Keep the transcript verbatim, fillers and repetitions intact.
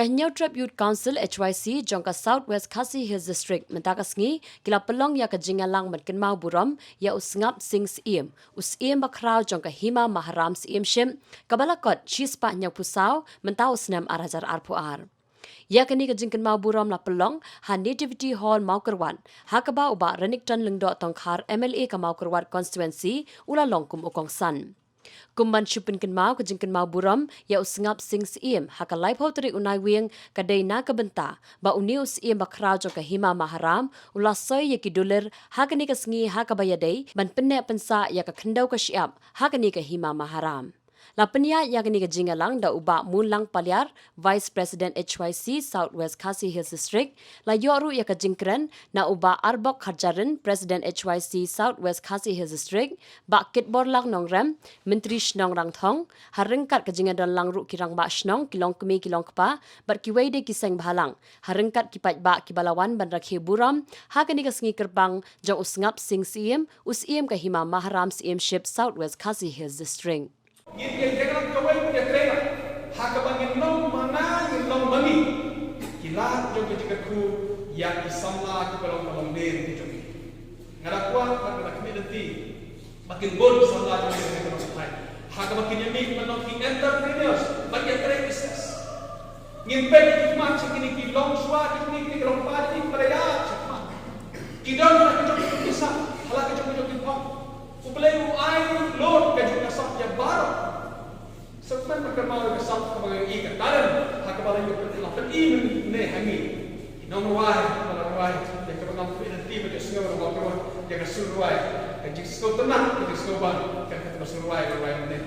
Ka Hynñiewtrep Youth Council, H Y C, jong ka South West Khasi Hills District mynta ka sngi ki la pynlong ïa ka jingïalang ban kynmaw burom ïa u Sngap Sing Syiem, u Syiem ba khraw jong ka Hima Maharam Syiemship, kaba la kot shispah hynñiewphew saw mynta u snem ar hajar arphew ar. Ïa kane ka jingkynmaw burom la pynlong ha Nativity Hall Mawkyrwat, ha kaba u Bah Renikton Lyngdoh Tongkhar, M L A ka Mawkyrwat Constituency, u la long kum u kongsan. Kum ban shu pynkynmaw ka jingkynmaw burom ïa u Sngap Sing Syiem, ha ka laiphew tarik u Naiwieng ka dei na ka bynta ba une u Syiem ba khraw jong ka Hima Maharam u la soi ïa ki dulir ha kane ka sngi, ha kaba ïadei ban pynneh pynsah ïa ka khyndew ka shyiap ha kane ka Hima Maharam. La pynïaid ïa kane ka jingïalang da u Bah Munlang Paliar, Vice President H Y C South West Khasi Hills District, la ïoh ruh ïa ka jingkren na u Bah Arbok Kharjarin, President H Y C South West Khasi Hills District, Bah Kitborlang Nongrem, Myntri Shnong Rangthong, ha ryngkat ka jingïadonlang ruh ki rangbah shnong, ki longkmie ki longkpa, bad kiwei de ki seng bhalang, ha ryngkat ki paidbah kiba la wan ban rakhe burom ha kane ka sngi kyrpang jong u Sngap Sing Syiem, u Syiem ka Hima Maharam Syiemship South West Khasi Hills District. Ngin ïa ïalam kawei ka trei ha kaba ngin long ma nga, ngin long ma ngi ki lad jong ka jingkyrkhu ïa ki samla kiba long ka longdien ki jong ngi. Nga da kwah bad nga da khmih lynti ba kin bun ki samla jong ngi ka long thai ha kaba kin ïa mih ban long ki entrepreneurs, ban ïa trei business. Ngin peit ki khmat sha kine ki longshuwa, kine ki longpa, kine ki ba da ïaid sha khmat. Ki don ha la ki jong ki jong ki sap, ha la ki jong ki jong ki phong. U Blei u ai lut ka jong ka sap ïa baroh. Sngewthuh ba kynmaw ïa ka sap kaba ngi ïohi, ka talent ha kaba la ïoh, la pyni mynne ha ngi. Ki nongrwai ba la rwai ïa kaba ngam pynlong te ba jong sngew, ba la rwai ïa ka sur rwai, ka jingsngewtynnat, ka jingsngewbha, ka kaba sur rwai ba rwai mynne.